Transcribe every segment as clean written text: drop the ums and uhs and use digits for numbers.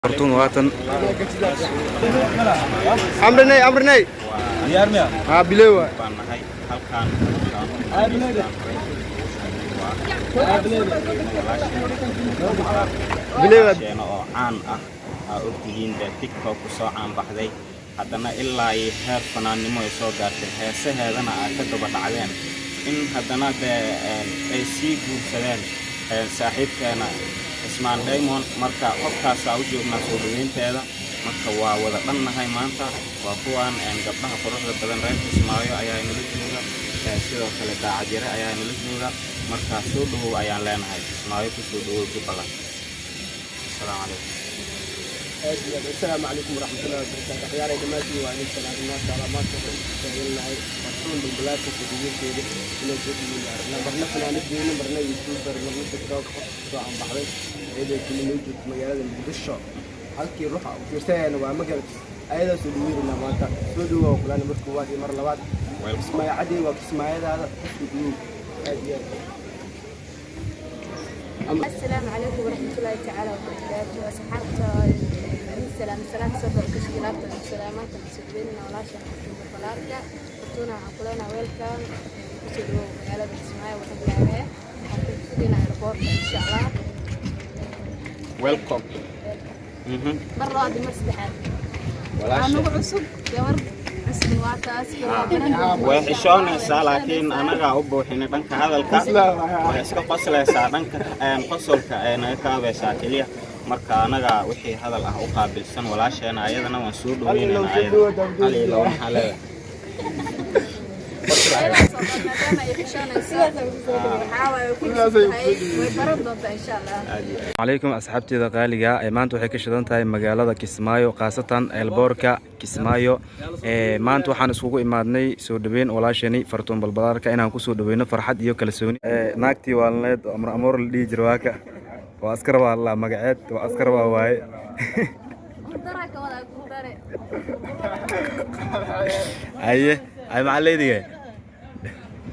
Fartuun waatan. Amrinay, amrinay. Diyaar miya? Haa, bilow waay. Baan nahay halkaan. Bilow waay. Sheena oo caan ah aa ogtihiin dee, TikTok ku soo caan baxday, haddana ilaa iyo heer fanaannimo ay soo gaartay, heesaheedana ay ka daba dhacdeen, in haddana dee ay sii guursadeen saaxiibkeena Cismaan Diamond. Marka qofkaasaa u joognaa soo dhaweynteeda. Marka waa wada dhannahay maanta. Waa kuwaan gabdhaha quruxda badan reer Kismaayo ayaa inala jooga, sidoo kale Daacad Yare ayaa inala jooga. Marka soo dhawow ayaan leenahay, Kismaayo kusoo dhawow Jubbaland. Asalaamu calaykum. Aad iyo aad. Assalaamu calaykum waraxmatullahi wabarakaatu. Akhyaaray, dhammaantiin waa idin salaamay. Maasha Allah, maanta waxaan ku taagannahay Fartuun Balbalaarka soo dhaweynteeda inay soo dhaweynayaan. Marna fanaanadeena, marna YouTuber, marna TikTok qof soo canbaxday, iyadoo kuli noo joogto magaalada Muqdisho. Halkii ruuxa u fiirsanayana waa magarat ayadaa soo dhaweynayna maanta. Soo dhawow kulaan mar koowaad iyo mar labaad. Kismaayo cadey waa Kismaayadaada, kusoo dhawow aad iyo aad. السلام عليكم ورحمة الله تعالى وبركاته. أصحابتا السلام سلام سبع كشكيلات السلامات المسؤولين ولا بلارك فرتونا عقلنا. Welcome, kusoo dhawow magaalada Kismaayo waddankaage. Waxaan ku sugaynaa airportka, insha Allah. Welcome. Mar labaad iyo mar saddexaad. Walaasha. Anugu cusub, gabar cusub waa taas. Way xishoonaysaa, laakiin anagaa u buuxinay dhanka hadalka. Way iska qoslaysaa, dhanka qosolka ee naga kaabaysaa keliya. Marka anagaa wixii hadal ah u qaabilsan walaasheena, ayadana waan soo dhaweynaynaa ayada. Hal iyo labo maxaa leedahay? Maadaama ay xishoonayso, waxaa waaye ku cusubtahay, way baran doontaa, insha Allah. Aad iyo aad. Calaykum asxaabteeda qaaliga ee maanta waxay ka shidan tahay magaalada Kismaayo, khaasatan airportka Kismaayo. Ee maanta waxaan iskugu imaadnay soo dhaweyn walaashani Fartuun Balbalaarka, inaan kusoo dhaweyno farxad iyo kalsooni. Ee naagtii waalneed oo Amar Amoor la dhihi jiro, waaka waa askar, waa la magaceed waa askar, waa waaye. Guuldara ka wadaa, guuldare. Haye ay maxaa leediga?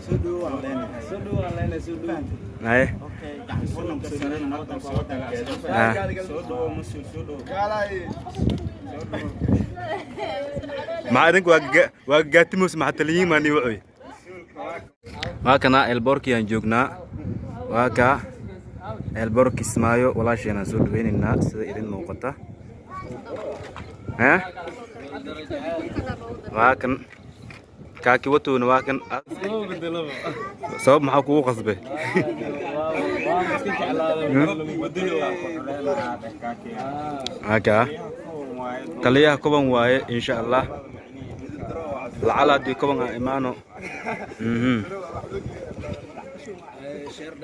Soo dhawow waan leenahay. Soo dhawow waan leenahay, soo dhawow. Haye. Okay, gacan furan ku soo nabadda soo Ah. soo dhawow mas-uul, soo dhawow. Maxaa idinku waa gaatimus, maxaa taliyiin maani wuxuu waa kana airportkii aan joognaa. Waa ka airport Kismaayo, walaasheenaan soo dhaweynaynaa sida idin muuqata. Eh waa kan kaaki watowna, waa kan. Sabab maxaa kugu qasbay? Waan iska jeclaaday. Waa kaa taliyaha koban waaye, insha Allah lacala haddii koban aan imaano. Share.